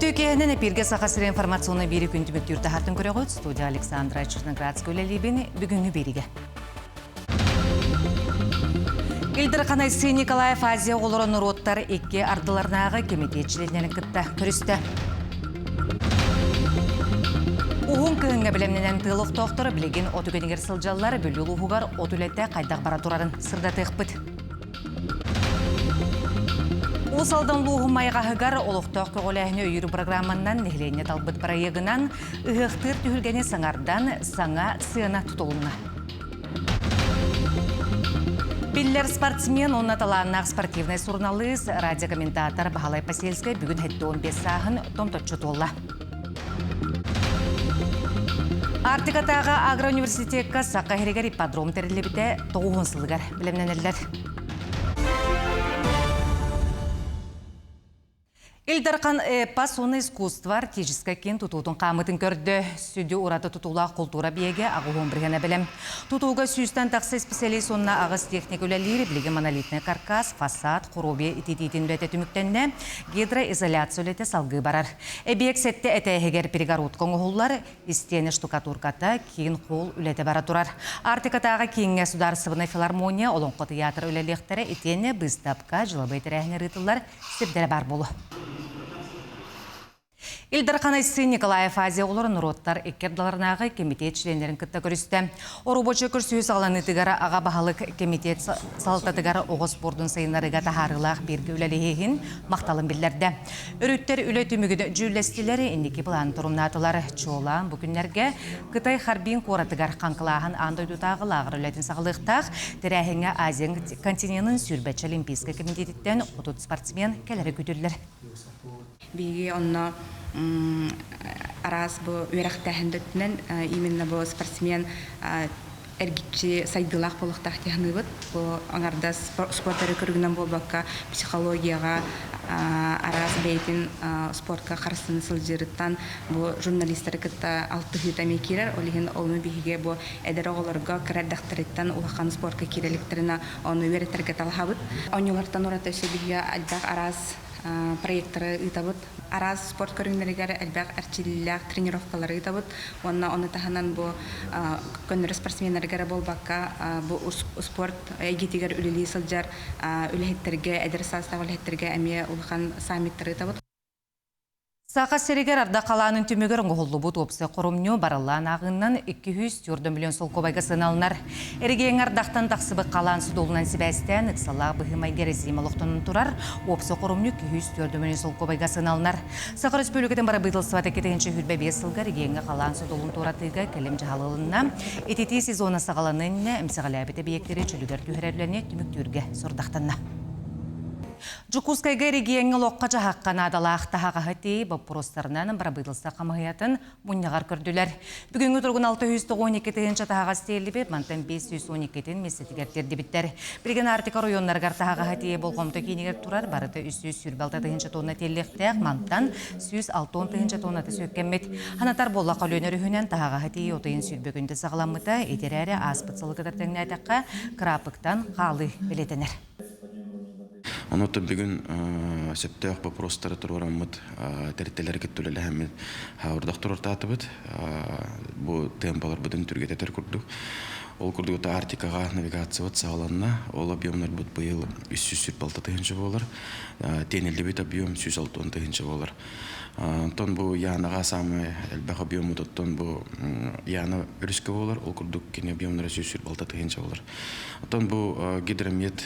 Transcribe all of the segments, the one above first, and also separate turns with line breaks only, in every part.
Үтүө киэһэнэн эпииргэ Саха сирэ информационнай биэри күн түмүктүүр таһаартын көрөҕүт. Студия Александра Черноградская үлэлиибин бүгүҥҥү биэригэ. Ил Дархан Айсен Николаев Азия оҕолоро норуоттар икки ардыларынааҕы кэмитиэт чилиэннэрин кытта көрүстэ. Уһун кыһыҥҥа бэлэмнэнэн тыал олохтоохторо билигин от үгэнигэр сылдьаллар, Бүлүү улууһугар от үлэтэ хайдах бара турарын сырдатыахпыт. Уус Алдан улууһун Майаҕаһыгар олохтоох көҕүлээһини өйүүр программаннан нэһилиэнньэ талбыт бырайыагынан ыһыахтыыр түһүлгэни саҥардан саҥа сыана тутулунна. Биллэр спортсмен уонна талааннаах спортивнай суруналыыс, радиокомментатор Баһылай Посельскай бүгүн 75 сааһын томточчу туолла. Арктикатааҕы агроуниверситекка Саха иһигэр ипподром тэриллибитэ 90 сылыгар бэлэмнэнэллэр. Ил Дархан эпос уонна искусство артическай киин тутуутун хаамытын көрдө. Сүдү ураты тутуулаах култуура биэгэ аҕыһуон бырыһыана бэлэм. Тутууга сүүстэн тахса специалист уонна аҕыс техник үлэлиир. Билигин монолитный каркас, фасад, хоруобуйа ититиитин үлэтэ түмүктэннэ. Гидроизоляция үлэтэ салгыы барар. Эбиэк сэттэ этээһигэр перегородка оҥоһуллар, истиэнэ штукатурката, киин холл үлэтэ бара турар. Арктикатааҕы кииҥҥэ Судаарыстыбаннай филармония, Олоҥхо тыйаатыра үлэлиэхтэрэ итиэннэ быыстапка, дьылабыай тэрээһиннэр ыытыллар сирдэрэ баар буолуо. Ил Дархан Айсен Николаев Азия оҕолоро норуоттар икки ардыларынааҕы кэмитиэт чилиэннэрин кытта көрүстэ. Оробуочай көрсүһүү саҕаланыытыгар аҕа баһылык кэмитиэт салалтатыгар оҕо спордун сайыннарыыга таһаарыылаах бииргэ үлэлэһииһин махталын биллэрдэ. Өрүттэр үлэ түмүгүн дьүүллэстилэр, инники былааны торумнаатылар. Чуолаан бу күннэргэ Кытай Харбин куоратыгар хаҥкылааһын аан дойдутааҕы лааҕыр үлэтин саҕалыахтаах. Тэрээһиҥҥэ Азия континенын сүүрбэччэ Олимпийскай кэмитиэтиттэн 30 спортсмен кэлэрэ күүтүллэр.
Биһиги онно араас бу үөрэхтээһин да өттүнэн именно бу спортсмен эргиччи сайдыылаах буолуохтаах дии саныыбыт. Бу аҥардас спорт эрэ көрүҥүнэн буолбакка, психологияҕа араас бэйэтин спортка харыстана сылдьыырыттан бу журналистары кытта алтыһыыта эмиэ киирэр. Ол иһин ону биһиги бу эдэр оҕолорго кыра эрдэхтэриттэн улахан спортка киирэ иликтэринэ ону үөрэтэргэ талаһабыт. Оонньуулартан ураты өссө биһиги элбэх араас проекттары ыытабыт. Араас спорт көрүҥнэригэр элбэх эрчиллиилээх тренировкалары ыытабыт уонна ону таһынан бу көннөрү спортсменнарга эрэ буолбакка бу спорт эйгэтигэр үлэлии сылдьар үлэһиттэргэ, эдэр саастаах үлэһиттэргэ эмиэ улахан саммиттары ыытабыт.
Саха сиригэр ардах халаанын түмүгэр оҥоһуллубут уопсай хоромньу барыллаан ааҕыынан 204 миллион солкуобайга сыаналанар. Эрэгийиэҥҥэ ардахтан тахсыбыт халаан содулунан сибээстээн, ыксалаах быһыы-майгы эрэсиим олохтонон турар. Уопсай хоромньу 204 миллион солкуобайга сыаналанар. Саха Өрөспүүбүлүкэтин бырабыыталыстыбата 2025 сылга эрэгийиэҥҥэ халаан содулун туоратыыга кэлим дьаһал ылынна. Ититии сезона саҕаланыан иннинэ эмсэҕэлээбит эбийиэктэри чөлүгэр түһэрэр үлэни түмүктүүргэ сорудахтанна. Дьокуускайга эрэгийиэҥҥэ олоххо-дьаһахха наадалаах таһаҕаһы тиэй боппуруостарынан бырабыыталыстыба хамыыһыйатын мунньаҕар көрдүлэр. Бүгүҥҥү туругун 692 тыһыынча таһаҕас тиэллибит, мантан 512-тин миэстэтигэр тиэрдибиттэр. Билигин Арктика оройуоннарыгар таһаҕаһы тиэйэ болҕомто киинигэр турар, барыта 326 тыһыынча тонна тиэллиэхтээх, мантан 160 тыһыынча тонната сүөккэммит. Ханатар буоллахха Өлүөнэ өрүһүнэн таһаҕаһы тиэйии отойун сүүрбэ күндэ саҕаламмыта, ити эрээри ааспыт сылы кытары тэҥнээтэххэ, кыраапыктан хаалыы бэлиэтэнэр.
Онуота бүгүн сөптөөх боппуруостары туруораммыт, тэрилтэлэри кытта үлэлэһэммит ордох туруортаатыбыт. Бу темпаларбытын түргэтэтэр курдук. Ол курдук Арктикаҕа навигациябыт саҕаланна. Ол объемнарбыт быйыл 346 тыһыынча буолар. Тиэниллибит объем 160 тыһыынча буолар. Онтон бу Янаҕа саамай элбэх объеммут оттон бу Яна өрүскэ буолар. Ол курдук кини объемнара 146 тыһыынча буолар. Оттон бу гидромет,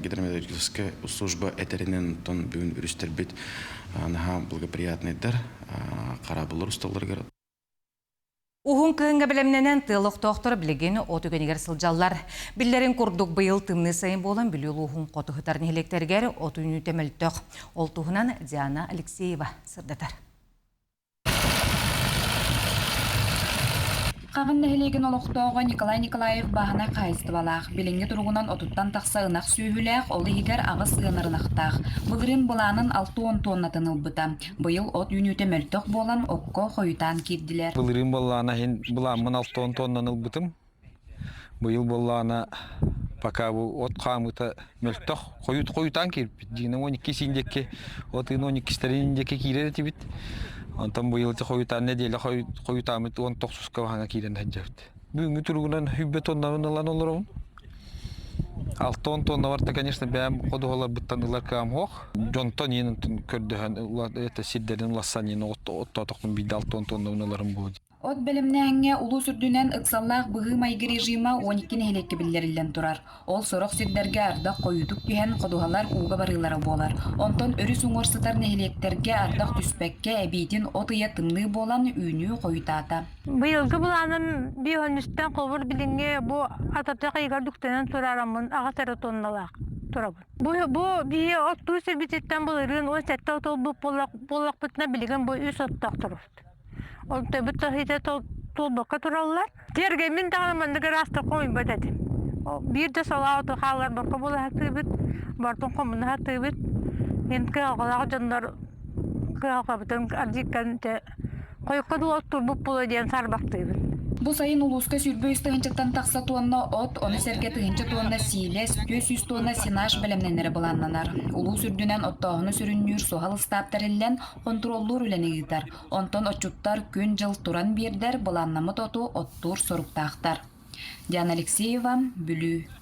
гидрометеорологическая служба этэринэн оттон бүгүн өрүстэрбит наһаа благоприятныйдар, хараабыллар усталларыгар.
Уһун кыһыҥҥа бэлэмнэнэн тыал олохтоохторо билигин от үгэнигэр сылдьаллар. Биллэрин курдук быйыл тымныы сайын буолан Бүлүү улууһун хоту сытар нэһилиэктэригэр от үүнүүтэ мөлтөх. Ол туһунан Диана Алексеева сырдатар.
Хаҕын нэһилиэгин олохтооҕо Николай Николаев бааһынай хаһаайыстыбалаах. Билиҥҥи туругунан отуттан тахса ынах сүөһүлээх, ол иһигэр аҕыс ыанар ынахтаах. Былырыын былаанын 60 туоннатын ылбыта. Быйыл от үүнүүтэ мөлтөх буолан, окко хойутаан киирдилэр.
Былырыын буоллаҕына иһин былааммын 60 туоннан ылбытым. Быйыл буоллаҕына. Пока бу от хаамыыта мөлтөх, хойут хойутаан киирбит. Дьиҥинэн 12 син диэки от ыйын 12-стерин диэки киирэр этибит. Онтон быйыл хойутаан нэдиэлэ хойутааммыт 19-ка баһана киирэн сылдьабыт. Бүгүҥҥү туругунан 100 тоннабын ылан олоробун. 60 тонна барта, конечно, бэйэм ходуһаларбыттан ылар кыам суох. Дьонтон иин көрдөһөн это сирдэрин улассан иин оттоотохпун биирдэ 60 тоннабын ыларым буолуо.
От бэлэмнээһиҥҥэ улуус үрдүнэн ыксаллаах быһыы-майгы режима 12 нэһилиэккэ биллэриллэн турар. Ол сорох сирдэргэ ардах хойуутук түһэн, ходуһалар ууга барыылара буолар. Онтон өрүс уҥуор сытар нэһилиэктэргэ ардах түспэккэ, эбиитин от ыйа тымныы буолан, үүнүү хойутаата.
Быйылгы былааным биэһүнүстэн холобур билиҥҥи бу атырдьах ыйыгар дуктанан турараммын аҕыс эрэ тонналаах турабын. Бу, бу биһи оттуу сирбититтэн былырыын 17 от ылбыт буоллахпытына билигин бу үс оттоох турабыт. Онтубут таһыыта туолбакка тураллар. Тиэргэммин даҕаны маннык ыраастык хомуйбат этим. Биир да салаа оту хаалларбакка буола сатыыбыт, бартын хомуна сатыыбыт. Мин кыһалҕалаах дьоннор кыһалҕабытын ардьыыккан хойукка дылы оттуурбут буолуо диэн саарбахтыыбын.
Бу сайын улууска 23 тыһыынчаттан тахса туонна от, ону сэргэ тыһыынча туонна сиилэс, 400 туонна сенаж бэлэмнэнэрэ былааннанар. Улуус үрдүнэн оттооһуну сүрүннүүр суһал ыстаап тэриллэн, хонтуруоллуур үлэни ыытар. Онтон отчуттар күн-дьыл туран биэрдэр былааннаммыт оту оттуур соруктаахтар. Диана Алексеева, Бүлүү.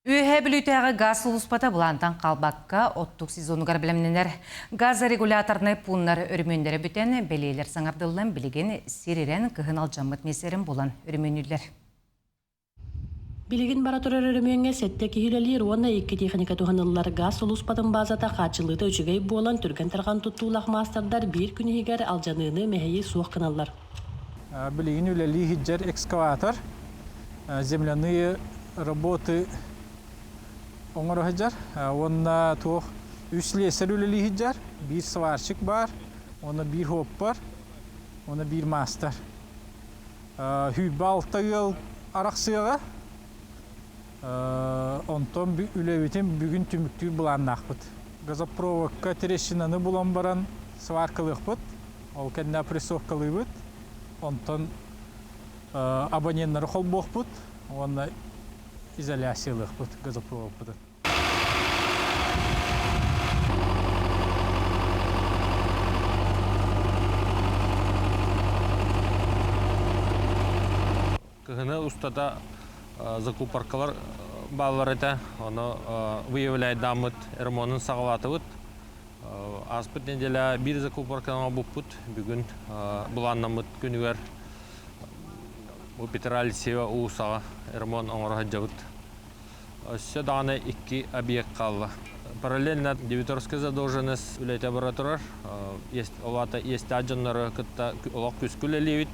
Үөһээ Бүлүүтээҕи газ сулууспата былаантан хаалбакка оттук сезонугар бэлэмнэнэр. Газорегуляторнай пууннар өрөмүөннэрэ бүтэн, бэлиэлэр саҥардыллан билигин сир ирэн кыһын алдьаммыт миэстэлэрин булан өрөмүөннүүллэр.
Билигин бара турар өрөмүөҥҥэ сэттэ киһи үлэлиир уонна икки техника туһаныллар. Гаас сулууспатын баазата хааччыллыыта үчүгэй буолан, түргэн-тарҕан туттуулаах маастардар биир күн иһигэр алдьаныыны, мэһэйи суох гыналлар.
Билигин үлэлии сылдьар экскаватор земляные работы оҥоро сылдьар уонна туох үс слесарь үлэлии сылдьар, биир сварщик баар, уонна биир хоппар, уонна биир маастар. 26 ыал арахсыаҕа. Онтон үлэбитин бүгүн түмүктүүр былааннаахпыт. Газопроводка трещинаны булан баран сваркалыахпыт. Ол кэннэ опрессовкалыыбыт. Онтон абоненнары холбуохпут уонна изоляциялыахпыт газопроводпытын.
Кыһыны устата закупоркалар бааллар этэ. Ону выявляйдааммыт ремонун саҕалаатыбыт. Ааспыт неделя биир закупорканы оҥорбуппут. Бүгүн былааннаммыт күнүгэр бу Петра Алексеева уулуссаҕа ремонт оҥоро сылдьабыт. Өссө даҕаны икки объект хаалла. Параллельно дебиторская задолженность үлэтэ бара турар. Ол аата иэстээх дьоннору кытта олох күүскэ үлэлиибит.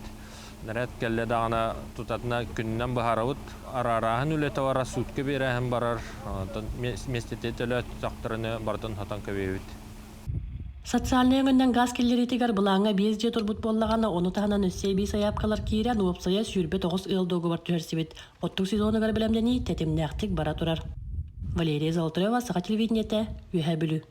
Наряд кэллэ даҕаны тутатына күнүнэн быһаарабыт. Араарааһын үлэтэ барар, суутка биэрээһин барар. Онтон миэстэтэ төлөөтөхтөрүнэ барытын сотон көбүөбүт.
Социальнай өҥөннөн гаас киллэриитигэр былааҥҥа биэс дьиэ турбут буоллаҕына, ону таһынан өссө эбии сайаапкалар киирэн, уопсайа 29 ыал дуогабар түһэрсибит. Оттук сезонугар бэлэмнэнии тэтимнээхтик бара турар. Валерия Золотарева, Саха телевидениетэ, Үөһээ Бүлүү.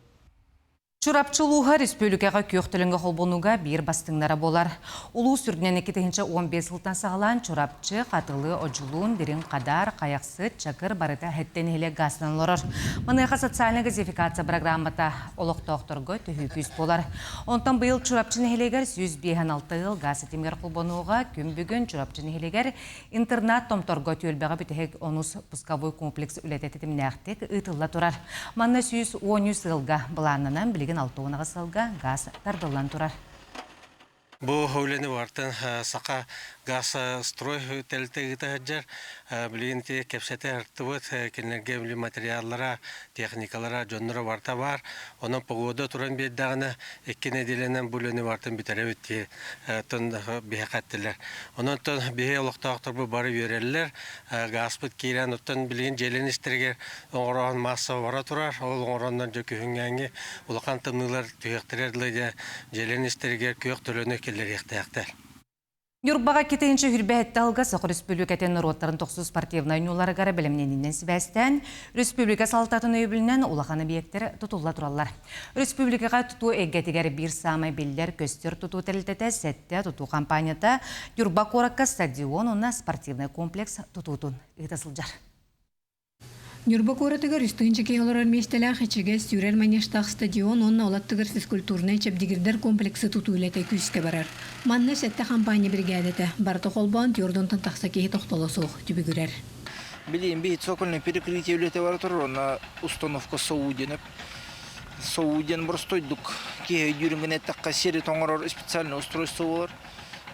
Чурапчы улууһа республикаҕа күөх төлөнгө холбонууга биир бастыҥнара буолар. Улуус үрдүнэн 2015 сылтан саҕалаан Чурапчы, Хатылы, Одьулуун, Дириҥ Хадаар, Хайахсыт, Чакыр барыта хэттэн нэһилиэк газынан олорор. Маныаха социальнай газификация программата олохтоохторго төһүү күүс буолар. Онтон быйыл Чурапчы нэһилиэгэр 156 ыал газ ситимигэр холбонууга күн бүгүн Чурапчы нэһилиэгэр Интернат Томторго түөлбэҕэ бүтэһик онус пусковой комплекс үлэтэ тэтимнээхтик ыытылла турар. Манна 113 ыалга былааннанан билигин 68 сылга газ тардыллан турар.
Бу үлэни бартан Саха газ строй тэрилтэ ыыта сылдьар. Билигин ити кэпсэтэ артыбыт. Кинилэргэ били материаллара, техникалара, дьонноро барыта баар. Онон погода туран биэрдэҕинэ икки нэдиэлэнэн бу үлэни барытын бүтэрэбит дии тон биһиэхэ эттилэр. Онон биһи олохтоохторбут бары үөрэллэр. Гааспыт киирэн, оттон билигин дьиэлэрин истэригэр оҥороон массаба бара турар. Ол оҥороннор дьэ күһүҥҥээҥҥи улахан тымныылар түһүөхтэрэр дылы дьэ дьиэлэрин истэригэр күөх төлөнү киллэриэхтээхтэр.
Ньурбаҕа икки хүрбэһэтте алга Саха Республикатын норуоттарын тохсус спортивнай оонньууларыгар бэлэмнэниинэн сибээстээн, республика салалтатын өйөбүлүнэн улахан объектар тутулла тураллар. Республикаҕа тутуу эйгэтигэр биир саамай биллэр-көстөр тутуу тэрилтэтэ сэттэ тутуу компанията Ньурба куоракка стадион уонна спортивнай комплекс тутуутун ыыта сылдьар.
Ньурба куоратыгар үс тыһыынча киһи олорор миэстэлээх ичигэс сүүрэр манежтаах стадион уонна ол аттыгар физкультурнай чэбдигирдэр комплексы тутуу үлэтэ күүскэ барар. Манна сэттэ хампаанньа биригээдэтэ барыта холбоон түөрт тахса киһи тохтоло суох түбүгүрэр.
Билигин биһи цокольное перекрытие үлэтэ бара турар, онно установка СОУ диэн СОУ диэн боростуойдук киһи өйдүүрүн гына эттэххэ сири тоҥорор специальное устройство буолар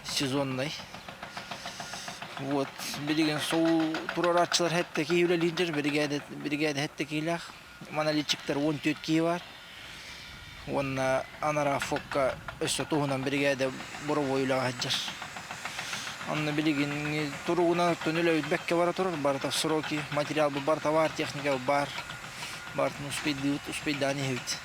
сезоннай. Вот билигин СОУ туруорааччылар хэттэ киһи үлэлиир биригээдэ биригээдэ хэттэ киһилээх монолитчиктар 14 киһи бар. Уонна анараа ФОКка өссө туһунан биригээдэ буровой үлэҕэ сылдьар. Онно билигин туругунан оттон үлэ бэккэ бара турар, барыта сроки, материал бар, товар, техника бар. Барытын успейдыыбыт, успейдаан иһэбит.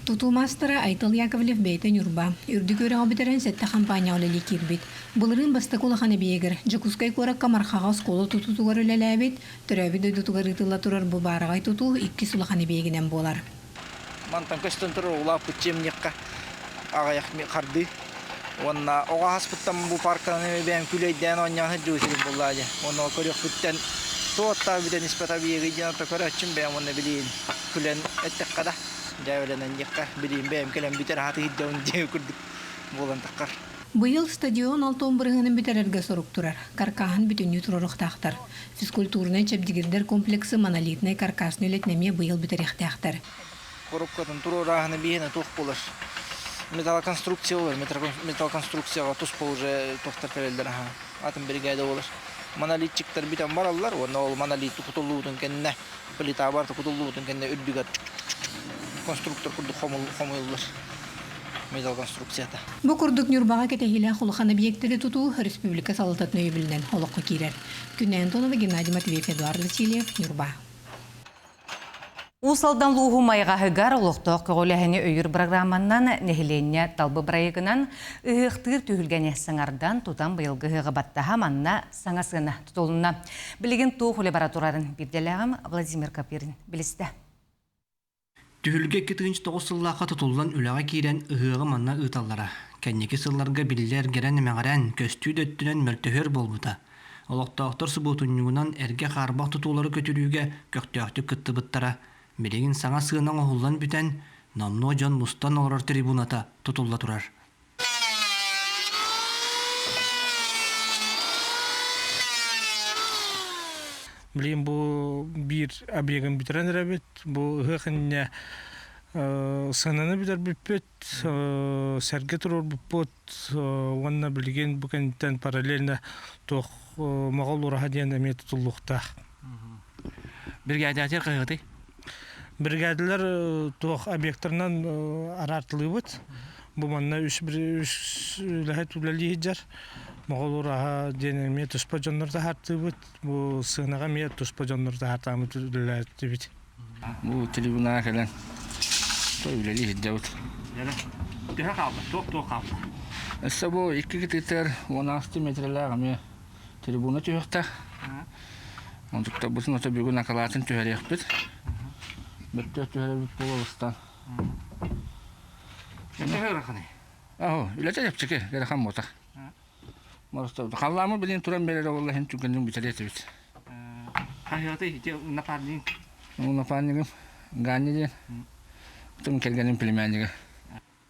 Тутуу маастара Айтал Яковлев бэйэтэ Ньурба. Үрдүк үөрэҕи бүтэрэн сэттэ хампаанньаҕа үлэлии киирбит. Былырыын бастакы улахан эбийиэгэр Дьокуускай куоракка Мархаҕа оскуола тутуутугар үлэлээбит, төрөөбүт дойдутугар ыытылла турар бу баараҕай тутуу иккис улахан эбийиэгинэн буолар.
Мантан көстөн турар улааппыт дьиэмниэххэ аҕыйах хардыы. Уонна оҕо аспыттан бу парканы бэйэм күлэйдээн оонньоон сылдьыбыт сирим буоллаа дьэ. Уонна көрүөхпүттэн туоттаа бүтэн испэт объегы диэн ото көрөөччүм бэйэм уонна билиин күлэн эттэххэ да дьээбэлэнэн диэххэ билиин бэйэм кэлэн бүтэр аһаты иһирдэбин диэ курдук буолан таххар.
Быйыл стадион алтон бырыһыанын бүтэрэргэ сорук турар. Каркаһын бүтүннүү туруоруохтаахтар. Физкультурнай чэбдигирдэр комплексы монолитнай каркасный үлэтин эмиэ быйыл бүтэриэхтээхтэр.
Коробкатын туруорааһыны биһиэнэ туох буолар? Металлоконструкция буолар. Металлоконструкцияҕа туспа уже туохтар кэлэллэр аха. Атын биригээдэ буолар. Монолитчиктар бүтэн бараллар уонна ол монолит кутуллубутун кэннэ, плита барыта кутуллубутун кэннэ үрдүгэр конструктор курдук хомуйуллар металлоконструкцията.
Бу курдук Ньурбаҕа кэтэһиилээх улахан объектэри тутуу республика салалтатын өйөбүлүнэн олоххо киирэр. Күннэй Антонова, Геннадий Матвеев, Эдуард Васильев, Ньурба.
Уус Алдан улууһун Майаҕаһыгар олохтоох көҕүлээһини өйүүр программаннан нэһилиэнньэ талбы бырайыгынан ыһыахтыыр түһүлгэни саҥардан тутан быйылгы ыһыаҕы баттаһа манна саҥа сыана тутулунна. Билигин туох үлэ бара турарын биирдэлээҕим Владимир Копырин билистэ.
Түһүлгэ 2009 сыллаахха тутуллан үлэҕэ киирэн ыһыаҕы манна ыыталлара. Кэнники сылларга биллэ эргэрэн-эмэҕирэн, көстүү да өттүнэн мөлтөһүөр буолбута. Олохтоохтор субуотунньугунан эргэ хаарбах тутуулары көтүрүүгэ көхтөөхтүк кыттыбыттара. Билигин саҥа сыана оҥоһуллан бүтэн, номнуо дьон мустан олорор трибуната тутулла турар.
Билигин бу биир объегын бүтэрэн эрэбит. Бу ыһыах иннинэ сыананы бүтэрбиппит, сэргэ туруорбуппут уонна билигин бу кэнниттэн параллельно туох Моҕол ураһа диэн эмиэ тутуллуохтаах.
Биригээдэлэр хаһыатый?
Биригээдэлэр туох объектарынан араартылыыбыт. Бу манна үс үс үлэһит үлэлии сылдьар. Моҕол ураһа диэн эмиэ туспа дьоннор таһаартыыбыт. Бу сыанаҕа эмиэ туспа дьоннор таһаартааммыт үлэлээтибит.
Бу трибунаҕа кэлэн үлэлии сылдьабыт.
Төһө хаалла? Туох-туох хаалла?
Өссө бу икки кытыытыгар 16 метрэлээх эмиэ трибуна түһүөхтээх. Онтуктарбытын ото бүгүн акылаатын түһэриэхпит. Бөттөх түһэрэбит буолуостан.
Төһө ыараханый?
Аһо, үлэтэ чэпчэки, ыарахан буотах. Халлаамы билин туран берер ол иһин түгэнин бүтэр этибит.
Хаһыаты ити напарнигын?
Напарнигым Ганя диэн. Тым кэргэним племяннига.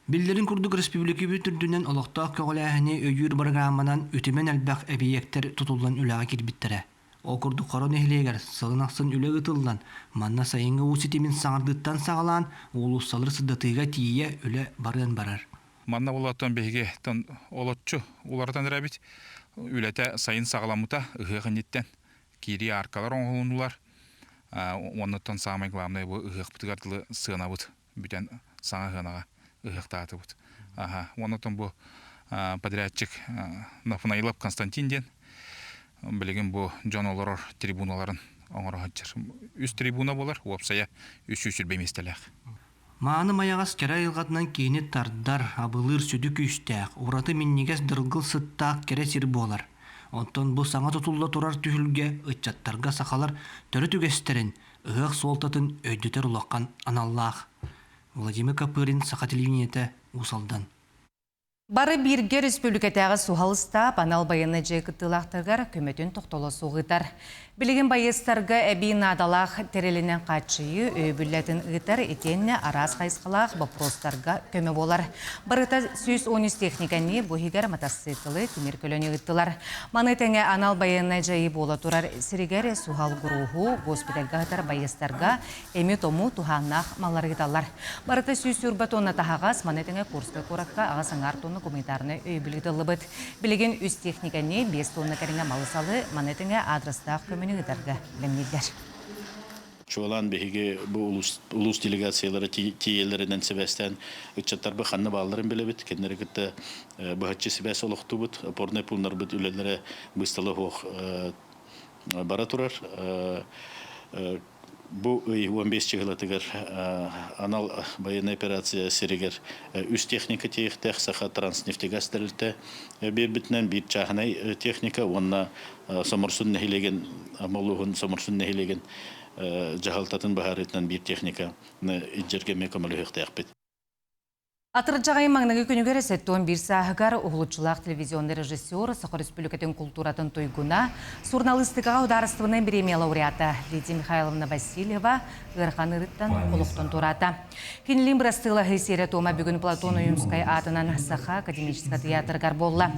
Биллэрин курдук республикабыт үрдүнэн олохтоох көҕүлээһини өйүүр бырагырааманан үтүмэн элбэх эбийиэктэр тутуллан үлэҕэ киирбиттэрэ. Ол курдук Хоро нэһилиэгэр сылын ахсын үлэ ыытыллан, манна сайыҥҥы уу ситимин саҥардыыттан саҕалаан, уулуссалары сырдатыыга тиийэ үлэ барыан барар.
Манна болоттон биһиги олоччу уларытан эрэбит. Үлэтэ сайын саҕаламмыта ыһыах инниттэн киирии аркалар оҥоһулуннулар. Оннуттан саамай главное бу ыһыахпытыгар дылы сыанабыт бүтэн саҥа ыһыанаҕа ыһыахтаатыбыт. Аха, оннуттан бу подрядчик Нафанаилов Константин диэн билигин бу дьон олорор трибуналарын оҥоро сылдьар. Үс трибуна буолар, уопсайа 320 миэстэлээх.
Мааны майаҕас кэрэ айылҕатынан киһини тардар, абылыыр сүдү күүстээх, ураты минньигэс дыргыл сыттаах кэрэ сир буолар. Оттон бу саҥа тутулла турар түһүлгэ ыччаттарга сахалар төрүт үгэстэрин, ыһыах суолтатын өйдөтөр улахан аналлаах. Владимир Копырин, Саха телевидениетэ, Уус Алдан.
Бары бииргэ республикатааҕы суһал ыстаап анал байыаннай дьайыы кыттыылаахтарыгар көмөтүн тохтоло суох ыытар. Билигин байыастарга эбии наадалаах тэрилинэн хааччыйыы өйөбүллэтин ыытар итиэннэ араас хайысхалаах боппуруостарга көмө буолар. Барыта 113 техниканы бу иһигэр матассыыкылы, тимир көлөнү ыыттылар. Маны тэҥэ анал байыаннай дьайыы буола турар сиригэр суһал гурууһу госпитальга сытар байыастарга эми-тому туһааннаах маллары ыыталлар. Барыта 120 тонна таһаҕас, маны тэҥэ Курскай куоракка аҕыс аҥаар тонна гуманитарнай өйөбүл ыытыллыбыт. Билигин үс техниканы, 5 тонна кэриҥэ малы-салы, маны тэҥэ аадырыстаах көмөнү ыытарга бэлэмнииллэр.
Чуолаан биһиги бу улуус, улуус делегациялара тиийэллэринэн сибээстээн ыччаттарбыт ханна баалларын билэбит, кинилэри кытта быһаччы сибээс олохтуубут, опорнай пууннарбыт үлэлэрэ быыстала суох бара турар. Бу ый 15 чыһылатыгар анал военная операция сиригэр үс техника тиэхтээх Саха Транснефтегаз тэрилтэ биэрбитинэн биир чааһынай техника уонна Соморсун нэһилиэгин Амма улууһун Соморсун нэһилиэгин дьаһалтатын быһаарыытынан биир техниканы илдьэргэ эмиэ көмөлөһүөхтээхпит.
Атырдьах ый маҥнайгы күнүгэр 71 сааһыгар уһулуччулаах телевизионный режиссер, Саха Республикатын култууратын туйгуна, суруналыыстыкаҕа судаарыстыбаннай бириэмийэ лауреата Лидия Михайловна Васильева ыарахан ыарыыттан олохтон туораата. Кинилиин бырастыылаһыы сиэрэ-туома бүгүн Платон Ойуунскай аатынан Саха академическай тыйаатырыгар буолла.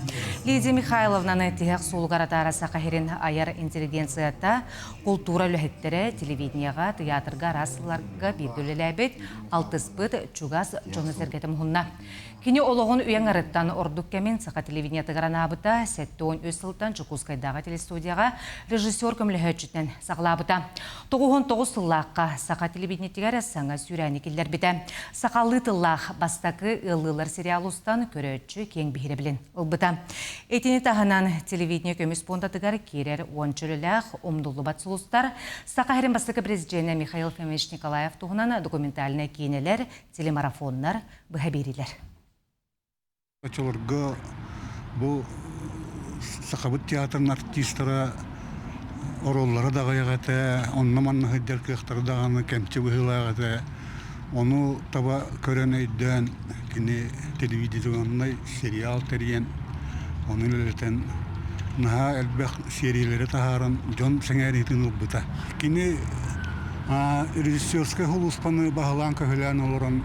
Лидия Михайловнаны тиһэх суолугар атаара Саха сирин айар интеллигенцията, култуура үлэһиттэрэ, телевидениеҕа, тыйаатырга араас сылларга бииргэ үлэлээбит, алтыспыт чугас дьоно-сэргэтэ муһунна. Кини олоҕун үйэҥ арыттан ордук кэмин саха телевидениетыгар анаабыта, 73 сылтан Дьокуускайдааҕы телестудияҕа режиссер көмөлөһөөччүтүнэн саҕалаабыта. 99 сыллаахха саха телевидениетигэр саҥа сүүрээни киллэрбитэ. Сахалыы тыллаах бастакы ыаллыылар сериал устан көрөөччү киэҥ биһирэбилин ылбыта. Итини таһынан телевидение көмүс пуондатыгар киирэр уонча үлэлээх умнуллубат сулустар Саха сирин бастакы президенэ Михаил Фомич Николаев туһунан документальнай киинэлэр, телемарафоннар быһа биэрилэр.
Оччолорго бу Сахабыт театрын артистара оруоллара да аҕыйах этэ, онно-манна сылдьар кыахтара даҕаны кэмчи быһыылаах этэ. Ону таба көрөн өйдөөн кини телевизионнай сериал тэрийэн, ону үлэлэтэн наһаа элбэх сиэриилэри таһааран дьон сэҥээриитин ылбыта. Кини режиссерскай сулууспаны баһылаан-көһүлээн олорон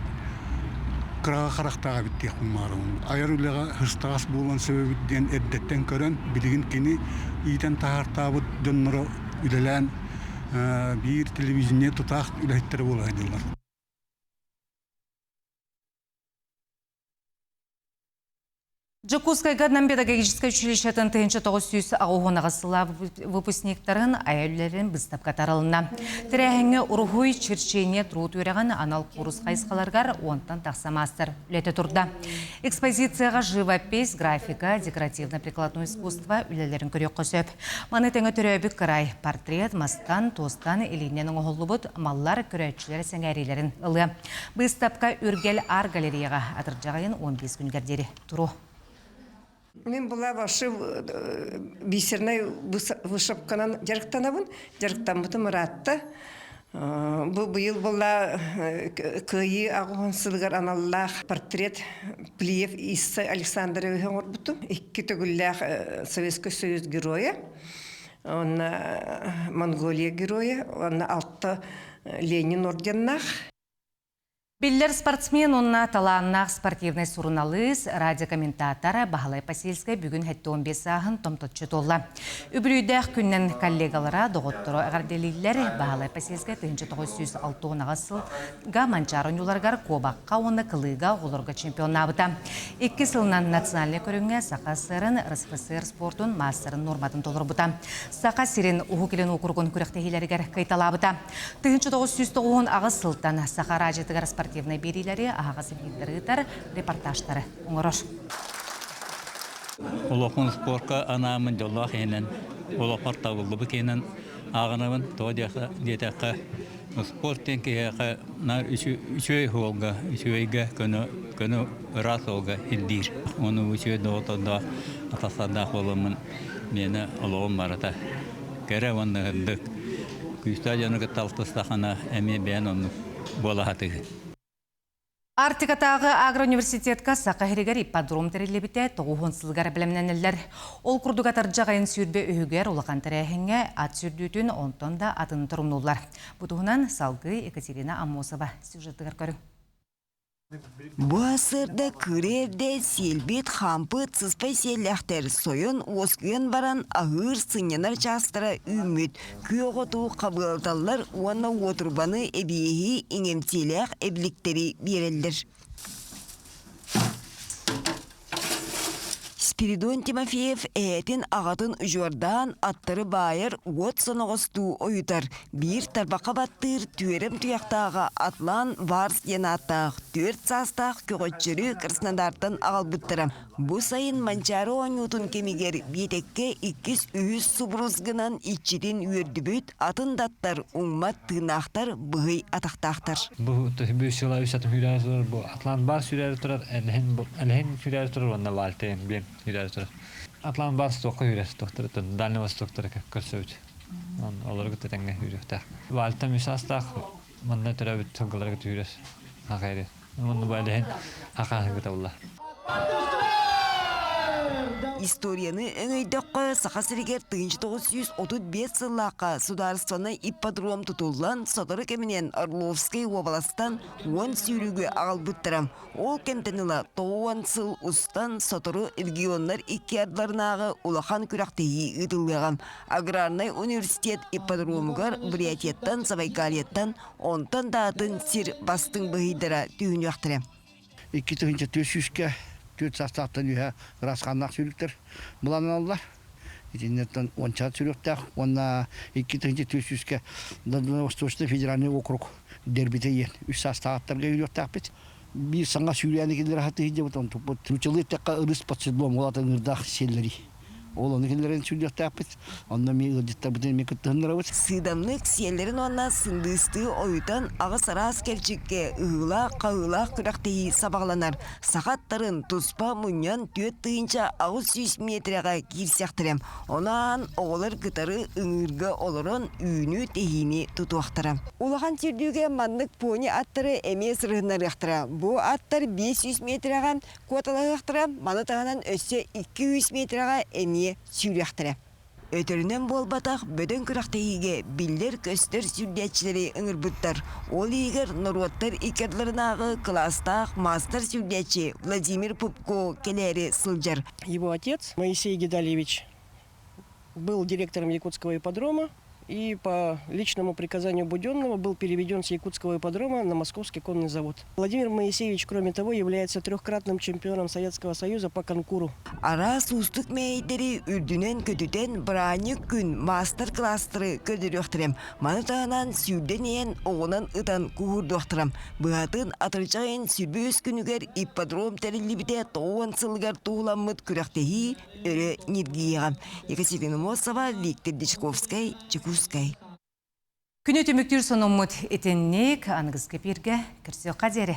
кыраҕа харахтаах эбит диэхпин баҕарабын. Айар үлэҕэ сыстаҕас буолуон сөп эбит диэн эрдэттэн көрөн, билигин кини иитэн таһаартаабыт дьонноро үлэлээн биир телевидение тутаах үлэһиттэрэ буола сылдьаллар.
Дьокуускайга Нам педагогическай училищетын 1998 сыла выпускниктарын айа үлэлэрин быыстапка таралына. Тэрээһиҥҥэ уруһуй, черчение, труд үөрэҕин анал курс хайысхаларыгар уонтан тахса маастар үлэтэ турда. Экспозицияҕа живопись, графика, декоративно-прикладной искусство үлэлэрин көрүөххэ сөп. Маны тэҥэ төрөөбүт кырай, портрет, мастан, туостан илиинэн оҥоһуллубут маллар көрөөччүлэр сэҥээриилэрин ылыа. Быыстапка Үргэл Ар галереяҕа атырдьах ыйын 15 күнүгэр диэри туруо.
Мин була вошив бисернай вышивканан дьарыктанабын. Дьарыктаммытым ыраатта. Бу быйыл була Кыайыы аҕыһын сылыгар аналлаах портрет Плиев Исса Александровиһы оҥорбутум. Икки төгүллээх Советский Союз геройа, уонна Монголия геройа, уонна алта Ленин орденнаах.
Биллэр спортсмен уонна талааннаах спортивнай суруналыыс, радиокомментатор Баһылай Посельскай бүгүн 75 сааһын томточчу туолла. Үбүлүйдээх күннэн коллегалара, доҕотторо эҕэрдэлииллэр. Баһылай Посельскай 1968 сылга Манчаары оонньууларыгар куобахха уонна кылыыга оҕолорго чемпионнаабыта. Икки сылынан национальнай көрүҥҥэ Саха ССР-ын РСФСР спордун маастарын нуорматын толорбута. Саха сирин Уһук Илин уокуругун күрэхтэһиилэригэр кыайталаабыта. 1998 сылтан Саха араадьыйатыгар спортивнай биэриилэри, аһаҕас эфирдэри ыытар, репортажтары оҥорор.
Олохпун спорка анааммын дьоллоох иһинэн, олохпор табыллыбыт иһинэн ааҕынабын. Тоҕо диэтэххэ, спорт диэн киһиэхэ наар үчүгэй суолга, үчүгэйгэ көнө, көнө ыраас суолга ирдиир. Ону үчүгэй доҕоттордоох, атастардаах буоламмын миэнэ олоҕум барыта кэрэ уонна сырдык. Күүстээх дьону кытта алтыстаххына эмиэ бэйэн оннук буола сатыыр.
Арктикатааҕы агроуниверситетка Саха сиригэр ипподром тэриллибитэ 90 сылыгар бэлэмнэнэллэр. Ол курдук атырдьах айын 23-үгэр улахан тэрээһиҥҥэ ат сүүрдүүтүн онтон да атын торумнууллар. Бу туһунан салгыы Екатерина Аммосова сюжетыгар көрүҥ.
Бу сырда кыра эрдэ сиэлбит, хаампыт, сыспай сиэллээхтэр сойон уоскуйан баран аһыыр, сынньанар чаастара үүммүт. Күөх оту хабыалталлар уонна уотурбаны эбиэһи иҥэмтиэлээх эбиликтэри биэрэллэр. Спиридон Тимофеев эһэтин аҕатын удьуордаан аттары баайар уот соноҕостуу ойутар, биир тарбахха баттыыр түөрэм туйахтааҕа Атлан Варс диэн ааттаах 4 саастаах көҕөччөрү Краснодартан аҕалбыттара. Бу сайын Манчаары оонньуутун кэмигэр биэтэккэ иккис-үһүс субурус гынан иччитин үөрдүбүт атын да аттар уҥмат тыыннаахтар быһый атахтаахтар.
Бу сыла үс атым сүүрээри турар, бу Атлан бар сүүрээри турар, элэһин элэһин сүүрээри турар уонна Вальтен биэн сүүрээри турар. Атлан бар стоққа сүүрэр, стоқтары Дальний Востоктары көрсөбүт. Олору кытта тэҥҥэ сүүрүөхтээх. Вальтам үс астаах, манна төрөөбүт сылгылары кытта сүүрэр. Хахайры. Уонна бу элэһин хахааһын кытабылла.
Историяны өҥөйдөххө, Саха сиригэр 1935 сыллаахха судаарыстыбаннай ипподром тутуллан, сотору кэминэн Орловскай уобаластан 10 сүүрүүгү аҕалбыттара. Ол кэмтэн ыла 90 сыл устан сотору регионнар икки ардыларынааҕы улахан күрэхтэһии ыытыллыаҕа. Аграрнай университет ипподромугар Бурятияттан, Забайкальеттан, онтон да атын сир бастыҥ быһыйдара түһүнүөхтэрэ.
2400-кэ 4 састаахтан үһэ ыраас хааннаах сүүрүктэр былааннаналлар. Итиннэртэн уончаат сүүрүктээх уонна 2400-кэ Дальневосточный федеральный округ дербите иэн үс саастаахтарга үүрүөхтээхпит. Биир саҥа сүүрээни кинилэр хатыһы дьабыт онтуппут. Нучалыы эттэххэ ырыс под седлом ол атын ырдаах сиэллэри. Ол ону кинилэрин сүрдүөхтээхпит. Онно эмиэ ыалдьыттарбытын эмиэ кыттыһыннарабыт.
Сыыдамнык сиэллэрин уонна сындыыстыы ойутан аҕыс араас кэрчиккэ ыһыылаах-хаһыылаах күрэхтэһии сабаҕаланар. Саха аттарын туспа мунньан 4800 миэтэрэҕэ киирсэхтэрэ. Ону ааһан оҕолор кытары ыҥыырга олорон үүнүү-тэһиини тутуохтара. Улахан сүүрдүүгэ маннык пони аттары эмиэ сырыһыннарыахтара. Бу аттар 500 миэтэрэҕэ Куоталаһыахтара, маны таһынан өссө 200 миэтэрэҕэ эмиэ сүүрүөхтэрэ. Өтөрүнэн буолбатах бөдөҥ күрэхтэһиигэ биллэр-көстөр сүүрдээччилэри ыҥырбыттар. Ол иһигэр норуоттар икки ардыларынааҕы кылаастаах маастар-сүүрдээччи Владимир Пупко кэлээри сылдьар.
Его отец Моисей Гедальевич был директором Якутского ипподрома и по личному приказанию Буденного был переведен с Якутского ипподрома на Московский конный завод. Владимир Моисеевич, кроме того, является трехкратным чемпионом Советского Союза по конкуру.
Араас уустук мэйдэри үрдүнэн көтүтэн бырааһынньык күн маастар-кылаастары көрдөрүөхтэрэ. Маны таһынан сүүрдэн иһэн оҕунан ытан куһуурдуохтара. Быһатын атырдьах ыйын 23 күнүгэр ипподром тэриллибитэ 90 сылыгар туһуламмыт күрэхтэһии өрө ньиргийиэҕэ. Екатерина Мосова, Виктор Дичковскай, Чекускай.
Күнү түмүктүүр сонуммут итинник аныгыскы пииргэ көрсүөххэ диэри.